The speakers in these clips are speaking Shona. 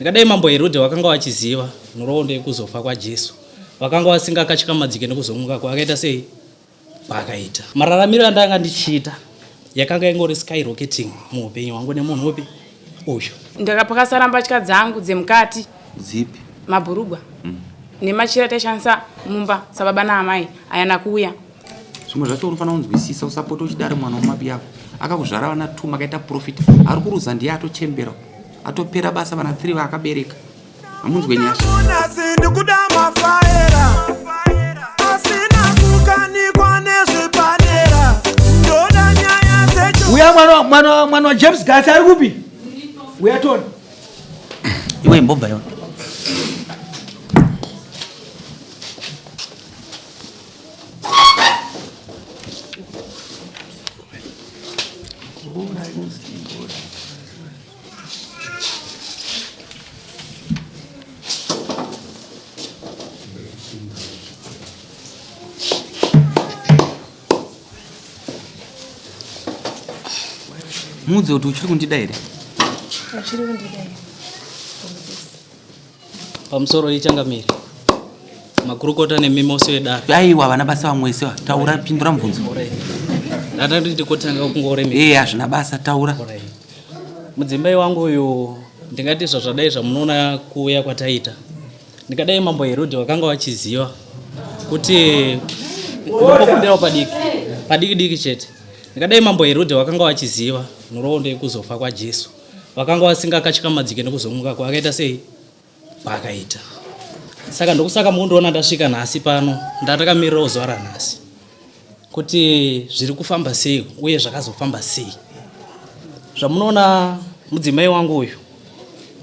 Ndikadai mambo Herode wakanga wachiziva nhoroondo yekuzofa kwaJesu, vakanga vasingakatyamadzike nekuzomuka kwaakaita sei kwaakaita. Mararamiro andanga ndichiita yakanga ingori skyrocketing muupenyu hwangu nemunhu upi uyu. Ndakapakasara mbatya dzangu dzemukati. Dzipi? Mabhurugwa. Nemachira taishandisa mumba sababa naamai ayana kuuya. Zvimwe zvacho unofanira kunzwisisa usapota uchidaro mwana wamabi yako akakuzvara vana two makaita profit ari kuruza ndiye atochembera atopera basa vana three vaakabereka hamunzwe nyasha. Ndikuda mafaera asina kukanikwa nezvepadera ndoda nyaya dzecho. Uya mwana mwana mwana wa James Gasi ari kupi? Uya tona. Iwe imbobva iwe. Muudze kuti uchiri kundida here? Uchiri kundida here? Pamusoro ichangamire. Makurukota nemi mose vedare. Aiwa vana basa vamwe wese taura pindura mubvunzo. Ndata nditi kutanga kungoremera. Eh hazvina basa taura. Mudzimai wangu uyu ndingati zvazvadai zvamunoona kuuya kwataita. Ndingadai mambo Herode wakanga wachiziva kuti ndinokumbirawo padiki padiki diki chete. Ndingadai mambo Herode wakanga wachiziva nhoroondo yekuzofa kwaJesu. Vakanga vasingakatyamadzike nekuzomuka kwaakaita sei kwaakaita. Saka ndokusaka mukundiona ndasvika nhasi pano ndandakamirirawo zuva ranhasi kuti zviri kufamba sei uye zvakazofamba sei. Zvamunoona mudzimai wangu uyu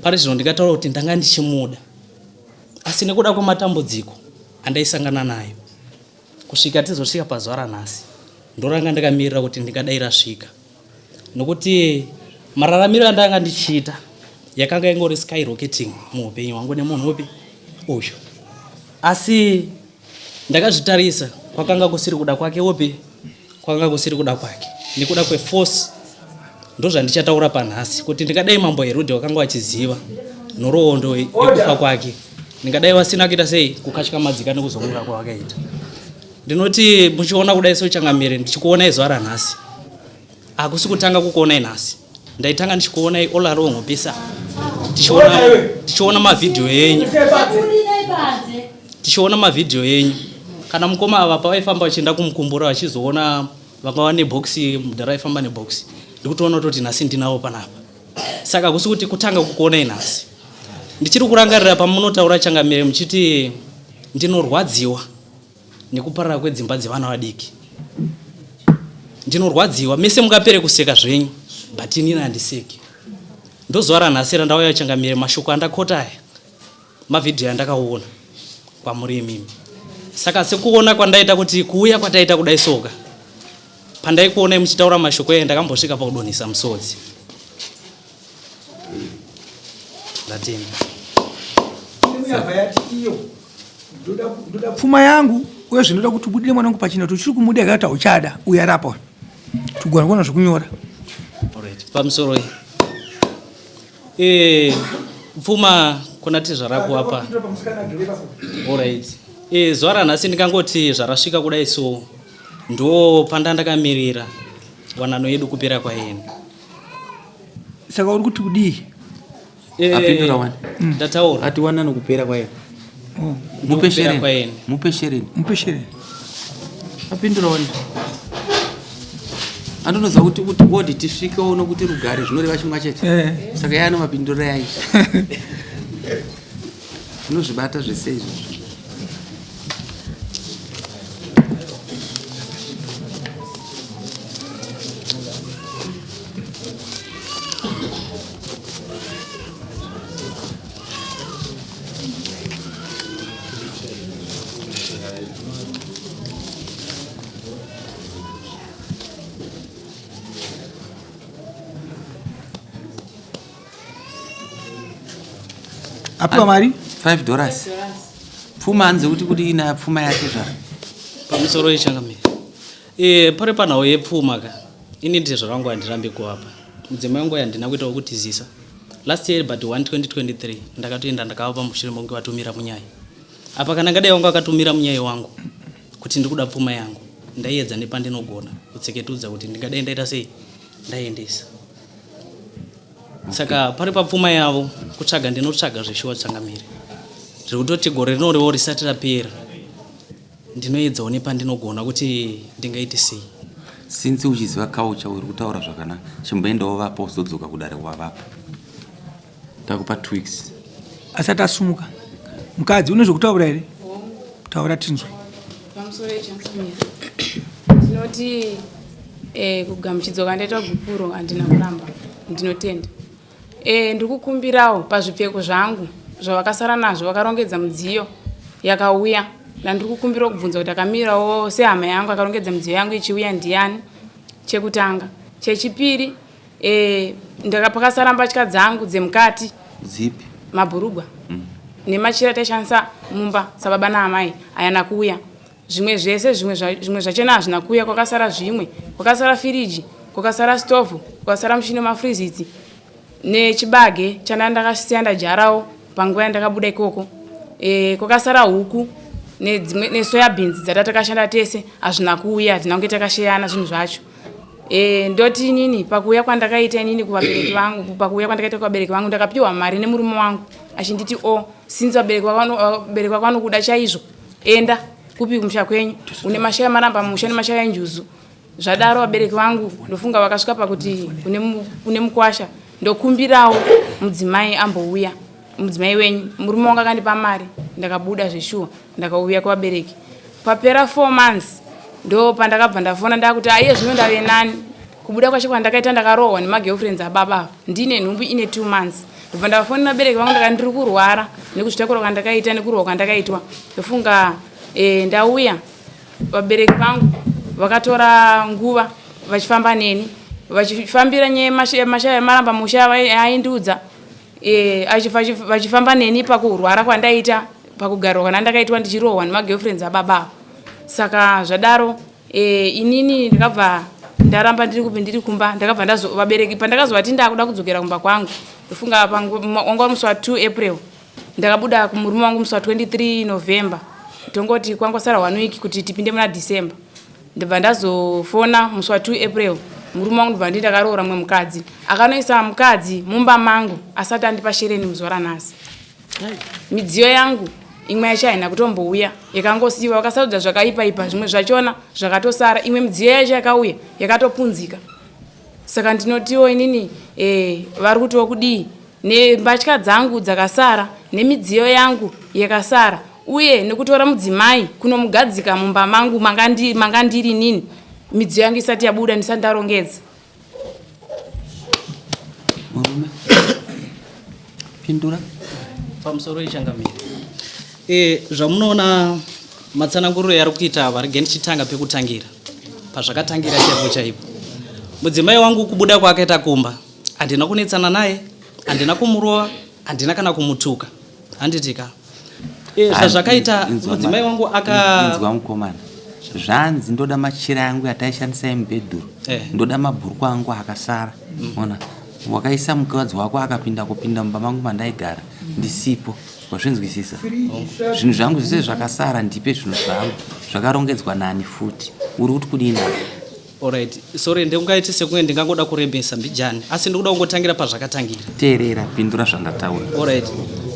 pari zvino ndingataura kuti ndanga ndichimuda asi nekuda kwematambudziko andaisangana nayo kusvika tizosvika pazuva ranhasi ndoranga ndakamirira kuti ndingadai rasvika nokuti mararamiro andanga ndichiita yakanga ingori skyrocketing muupenyu hwangu nemunhu upi uyu asi ndakazvitarisa kwakanga kusiri kuda kwake upi kwakanga kusiri kuda kwake nekuda kweforce ndozvandichataura panhasi kuti ndingadai mambo herudhe wakanga vachiziva nhoroondo yekufa kwake ndingadai vasina kuita sei kukatyamadzika nekuzomura kwavakaita Ndinoti muchiona kudai so changamire ndichikuonai zuva ranhasi. Hakusi kutanga kukuonai nhasi. Ndaitanga ndichikuonai all along pisa. Tichiona tichiona mavhidhiyo enyu. Tichiona mavhidhiyo enyu. Kana mukoma ava pavaifamba vachienda kumukumbura vachizoona vanga vane box mudhara aifamba nebox. Ndikutoona kutoti nhasi ndinavo panapa. Saka hakusi kuti kutanga kukuonai nhasi. Ndichiri kurangarira pamunotaura changamire muchiti ndinorwadziwa nekuparara kwedzimba dzevana vadiki ndinorwadziwa mese mungapere kuseka zvenyu but inini handiseki ndozuva ranhasi randauya changamire mashoko andakota aya mavhidhiyo andakaona kwamuri imimi saka sekuona kwandaita kuti kuuya kwataita kudai soka pandaikuonai muchitaura mashoko aya ndakambosvika pakudonhesa musodzi ndatenda ndoda pfuma yangu uye zvinoda kuti ubudire mwana wangu pachena kuti uchiri kumuda kana kuti hauchada uyo ari apa tugona kuona zvekunyora pamusoro iyi eh, pfuma kuna tezvarako apa orit eh, zuva ranhasi ndingangoti zvarasvika kudai so ndo pandandakamirira wanano yedu kupera kwayeni saka uri kuti kudii Eh, Apindura wani. Ndataura. Ati wanano kupera kwayo. Oh. Mupe Ndokupera shereni. kwayeni. Mupe shereni. Mupe shereni. Apindura wani. Andonoziva kuti kuti wodi tisvike uno kuti rugare zvinoreva chimwe chete. Eh. Saka yeye anomapindura yayi. Unozvibata zvese izvozvo. Apiwa mari? 5 dollars. Pfuma hanzi kuti kuti ina pfuma yake zva. Pamusoro yechangamire. Eh, pari panhau yepfuma ka. Ini ndizvo rangu handirambi kuvapa. Mudzimai wangu handina kuita wekutizisa. Last year but 1 2023 ndakatoenda ndakavapa mushure mokunge vatumira munyai. Apa kana ngadai wanga wakatumira munyai wangu kuti ndikuda pfuma yangu ndaiedza nepandinogona kutseketudza kuti ndingadai ndaita sei ndaiendesa. Saka pari papfuma yavo kutsvaga ndinotsvaga zveshuwa changamire. Zviri kutoti gore rinoriwo risati rapera ndinoedzawo nepandinogona kuti ndingaite sei. Since uchiziva culture uri kutaura zvakanaka chimboendawo vapa uzodzoka kudare wavapa. Takupa two weeks. Asati asumuka mukadzi une zvekutaura here? Taura tinzwe. Pamusoro echangamire ndinoti eh, kugamuchidzwa kwandaitwa gupuro handina kuramba ndinotenda. Eh, ndiri kukumbirawo pazvipfeko zvangu zvavakasara nazvo vakarongedza mudziyo yakauya ndandiri kukumbirawo kubvunza kuti akamirawo sehama yangu akarongedza midziyo yangu ichiuya ndiyani chekutanga chechipiri e, ndakapakasara mbatya dzangu dzemukati dzipi mabhurugwa mm. nemachira taishandisa mumba sababa naamai ayana kuuya zvimwe zvese zvimwe zvimwe zvachena hazvina kuuya kwakasara zvimwe kwakasara firiji kwakasara stovhu kwakasara mushini wemafrizitsi nechibage chanda ndakasiya ndadyarawo panguva yandakabuda ikoko e, kwakasara huku nedzimwe nesoya beans dzata takashanda tese hazvina kuuya hatina kunge takasheyana zvinhu zvacho E, ndoti inini pakuuya kwandakaita inini kuvabereki vangu pakuuya kwandakaita kuvabereki vangu ndakapiwa mari nemurume wangu achinditi o oh, since vabereki vako vanokuda chaizvo enda kupi kumusha kwenyu une mashaya maramba musha nemashaya enjuzu zvadaro vabereki vangu ndofunga vakasvika pakuti kune mukwasha ndokumbirawo mudzimai ambouya mudzimai wenyu murume wangu akandipa mari ndakabuda zveshuwa ndakauya kuvabereki papera four months ndo pandakabva ndafona ndakuti aiye zvino ndave nani kubuda kwacho kwandakaita ndakarohwa nemagirlfriends ababa ava ndine nhumbu ine two months ndobva ndafonera vabereki vangu ndaka ndiri kurwara nekuzvitakura kwandakaita nekurohwa kwandakaitwa ndofunga e, ndauya vabereki vangu vakatora nguva vachifamba neni vachifambira nyaya yemashaya maramba musha aindiudza e, vachifamba neni pakurwara kwandaita pakugarwa kana ndakaitwa ndichirohwa nemagirlfriends ababa ava saka zvadaro e, inini ndakabva ndaramba ndiri kupi ndiri kumba ndakabva ndazo vabereki pandakazovati ndakuda kudzokera kumba kwangu ndofunga wanga uri musi wa 2 april ndakabuda kumurume wangu musi wa 23 november tongoti kwangosara one week kuti tipinde muna december ndobva ndazofona musi wa 2 april murume wangu ndobva ndi ndakaroora mumwe mukadzi akanoisa mukadzi mumba mangu asati andipa shereni muzuva ranhasi midziyo yangu imwe yacho haina kutombouya yakangosiyiwa vakasarudza zvakaipa ipa zvimwe zvachona zvakatosara imwe midziyo yacho yakauya yakatopunzika saka ndinotiwo inini eh, vari kutiwo kudii nembatya dzangu dzakasara nemidziyo yangu yakasara uye nekutora mudzimai kunomugadzika mumba mangu manga ndiri nini midziyo yangu isati yabuda ndisati ndarongedza Murume. Pindura. Pamusoro ichangamire. E, zvamunoona matsananguriro yari kuita ava regai ndichitanga pekutangira pazvakatangira chaipo chaipo. Mudzimai wangu kubuda kwaakaita kumba handina kunetsana naye, handina kumurova, handina kana kumutuka. Handitika. Eh, zvazvakaita mudzimai wangu aka inzwa mukomana zvanzi ndoda machira angu ataishandisa emubhedhuru eh. ndoda mabhurukwa angu akasara mm. ona wakaisa mukadzi wako akapinda kupinda mumba mangu mandaigara ndisipo wazvinzwisisa zvinhu zvangu zvese zvakasara ndipe zvinhu zvangu zvakarongedzwa nani futi uri kuti kudini Alright, sorry ndingaite sekunge ndingangoda kurebesa mbijani asi ndikuda kungotangira pazvakatangira. Teerera, pindura zvandataura. Alright.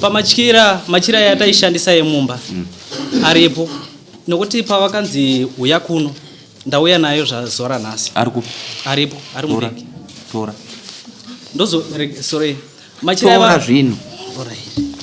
Pamatyira, machira aya taishandisa emumba mm. aripo nokuti pavakanzi uya kuno ndauya nayo zvazuva ranhasi. Ari kupi? Aripo, ari mubhegi. Tora. Ndozo sorry. Machira aya zvinhu. Alright.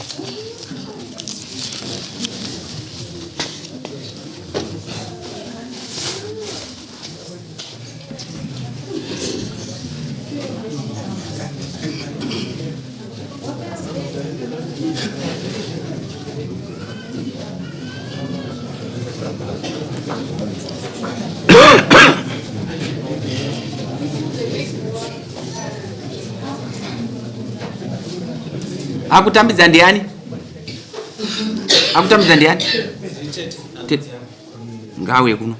Akutambidza ndiani? Akutambidza ndiani? Ngauye kuno.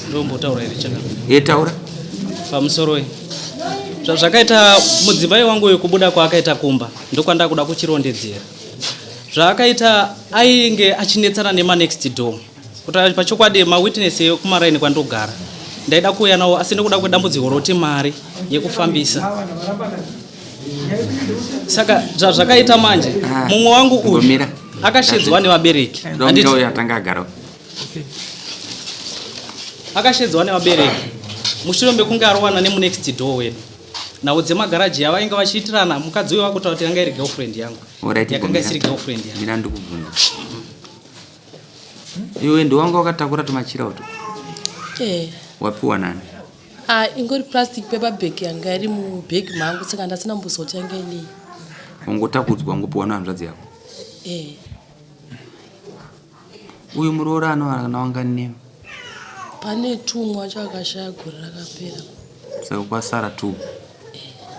Ndombotaura here changamire? Ye taura. Pamusoroi. Zvazvakaita mudzimai wangu uyu kubuda kwaakaita kumba ndokwandakuda kuchirondedzera. Zvaakaita ainge achinetsana nemanext door. Kuti pachokwadi mawitness ekumaraini kwandogara ndaida kuuya nawo asi nekuda kwedambudziko roti mari yekufambisa. Saka zvazvakaita manje ah, mumwe wangu uyu akashedzwa nevabereki. Handiti atanga agara. Akashedzwa nevabereki mushure mekunge arowana nemunext door wedu. Nhau dzemagaraji yavainge vachiitirana mukadzi uyu wakutaura kuti yanga iri girlfriend yangu. Yakanga isiri girlfriend yangu. Mira ndikubvunza. Iwe ndiwanga wakatakura tumachira utu? Eh. Wapiwa nani? Ah, ingori plastic paper bag yanga iri mubag mangu saka ndasina mbuzo kuti yanga inei. Wangotakudzwa wangopiwa nehanzvadzi yako? Eh. Uyu muroora anowana wangani newe? Pane tumwe wacho akashaya gore rakapera. Saka kwasara two.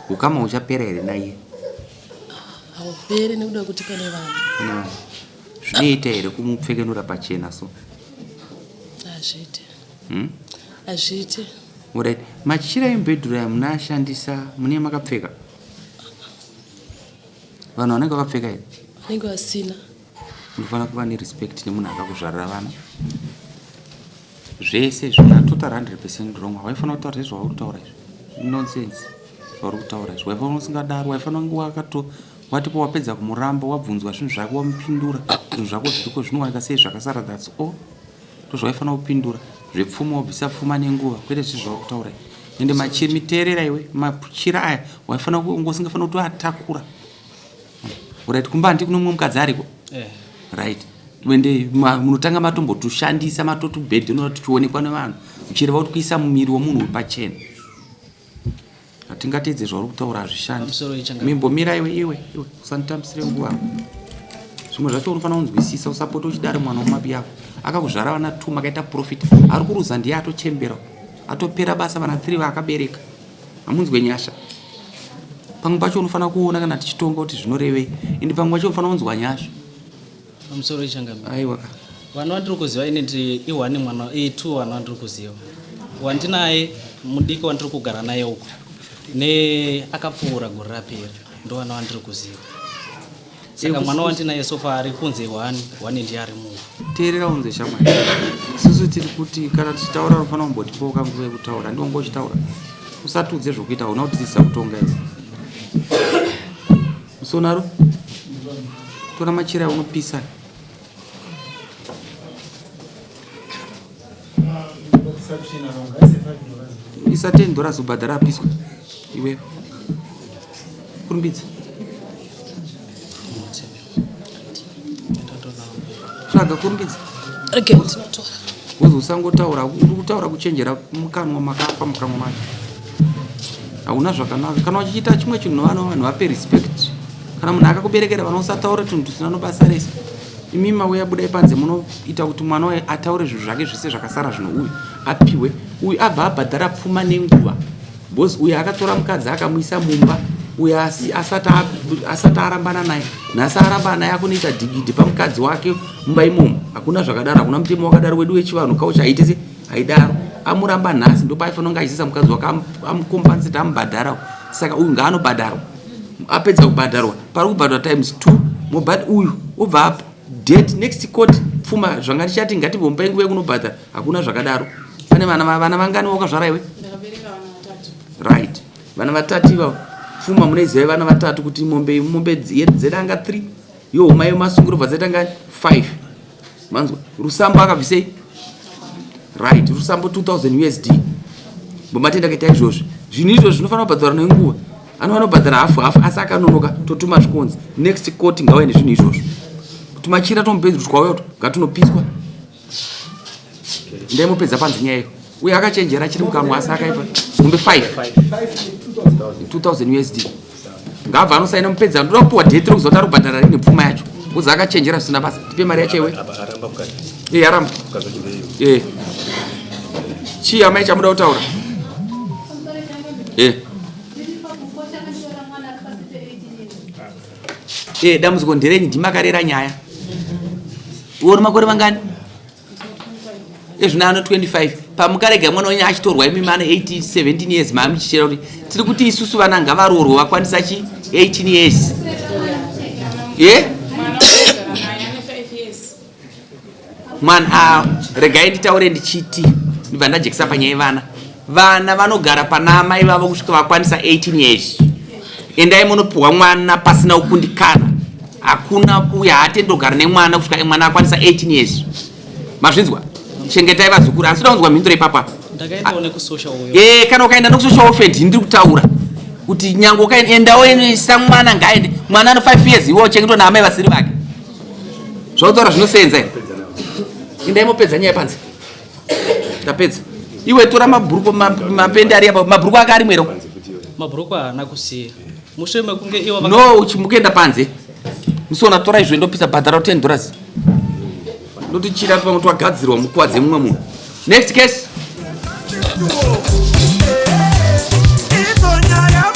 Ukama huchapera here naiye? Hauperi nekuda kwekuti pane vanhu. Pane vanhu. Zvinoita here kumupfekenura pachena so? Hazviite. Hmm? Hazviite. Alright. Machira emubhedhuru aya munaashandisa mune makapfeka? Vanhu vanenge vakapfeka here? Vanenge vasina. Unofanira kuva nerespect nemunhu akakuzvarira vana. Zvese izvi you are total 100% wrong. Hawaifanira kutaura zvese zvauri kutaura izvi. Nonsense zvauri kutaura izvi. Waifanira usingadaro, waifanira kunge wakato wati wapedza kumuramba wabvunzwa zvinhu zvako wamupindura zvinhu zvako zviriko zvinowanika sei zvakasara that's all. Ndozvawaifanira kupindura. Zvepfuma wobvisa pfuma nenguva kwete zvese zvauri kutaura izvi. Ende machira miteerera iwe machira aya waifanira kunge usingafanira kutoatakura. Right kumba handi kune mumwe mukadzi ariko eh. Right ende munotanga matombotushandisa matotubhedhenura tuchionekwa nevanhu uchireva kuti kuisa mumiri wemunhu uri pachena hatingateedze zvauri kutaura hazvishandi mimbomira iwe iwe iwe usanditambisire nguva zvimwe zvacho unofanira kunzwisisa usapota uchidaro mwana wemabi yako akakuzvara vana two makaita profit ari kuruza ndiye atochembera atopera basa vana three vaakabereka hamunzwe nyasha pamwe pacho unofanira kuona kana tichitonga kuti zvinorevei ende pamwe pacho unofanira kunzwa nyasha pamusoro ichangamire aiwa ka vana vandiri kuziva ini ndiri ihwani mwana itwo vana vandiri kuziva wandinaye mudiki wandiri kugara naye uko ne akapfuura gore rapera ndovana vandiri kuziva saka mwana wandinaye sofa ari kunze hwani hwani ndiye ari muvhu teerera unze shamwari isusu tiri kuti kana tichitaura unofanira kumbotipawo kanguva yekutaura ndiwo ngo uchitaura usatiudze zvokuita hauna kutidzidzisa kutonga iwe musonaro tora machira unopisa isa 10 dollars ubhadhara apiswa iwewe kurumbidza tsvaga kurumbidza Okay, ndinotora. Wozi usangotaura uri kutaura kuchenjera mukanwa makafa mukanwa macho hauna zvakanaka kana uchiita chimwe chinhu vana vanhu vape respect kana munhu akakuberekera vana usataure tunhu tusina nobasa rese imi mauya budai panze munoita kuti mwana waye ataure zvinhu zvake zvese zvakasara zvino uyu apiwe uyu abva abhadhara pfuma nenguva Because uyu akatora mukadzi akamuisa mumba uyu asi asati asati arambana naye nhasi arambana naye akunoita dhigidhi pamukadzi wake mumba imomo hakuna zvakadaro hakuna mutemo wakadaro wedu wechivanhu kaucha haite se haidaro amuramba nhasi ndopaaifanira kunge achiziisa mukadzi wake amukompansate amubhadhara saka uyu ngaanobhadharwa apedza kubhadharwa pari kubhadharwa times two mobhad uyu obva date next court pfuma zvanga ndichati ngatimbomupai nguva yekunobhadhara hakuna zvakadaro pane vana vana vangani wakazvara iwe right vana vatatu ivavo pfuma munoiziva vana vatatu kuti mombe mombe dzedanga 3 yohuma yemasungiro bva dzaita ngani 5 manzwa rusambo akabvisei right rusambo 2000 usd mbomatenda kaita izvozvi zvinhu izvozvi zvinofanira kubhadharwa nenguva anofanira kubhadhara hafu hafu asi akanonoka totuma zvikonzi next court ngauye nezvinhu izvozvo kuti machira tomubhedzi kuti kwauya kuti ngatinopiswa ndaimupedza panze nyaya iyo uye akachenjera achiri mukamwa asi akaipa mombe 5 2000 usd ngabva anosaina mupedza ndoda kupiwa date rekuziva kuti ari kubhadhara rini pfuma yacho kuzi akachenjera zvisina basa tipe mari yacho iwe e aramba e chii amai chamuda kutaura e e dambudziko nderenyi ndimakarera nyaya uone makore mangani Ezvino ano 25 pamukarega mwana wenyu achitorwa imi mane 18 17 years maamuchichera kuti tiri kuti isusu vana ngavaroorwe vakwanisa chi 18 years ye mwana ah, regai nditaure ndichiti ndibva ndajekesa panyaya yevana vana vanogara pana amai vavo kusvika vakwanisa 18 years endai munopiwa mwana pasina kukundikana hakuna uye haatendi kugara nemwana kusvika mwana akwanisa 18 years mazvinzwa chengetai vazukuru asi uda kunzwa mhinduro ipapa e kana ukaenda nekusocial welfare ndini ndiri kutaura kuti nyange ukaendawo enoisa mwana ngaaende mwana ano 5 years iwe uchengetwa naamai vasiri vake zvautaura zvinosenza here endai mopedza nyaya panze ndapedza iwe tora mabhuruko mapende ari apa mabhuruko ake ari mwero mabhuruko haana kusiya mushure mekunge iwo no uchimukuenda panze musiona tora izvo ndopisa bhadhara 10 dollars ndotichira pamwe twagadzirwa mukuwadze mumwe munhu next case Idzo nyaya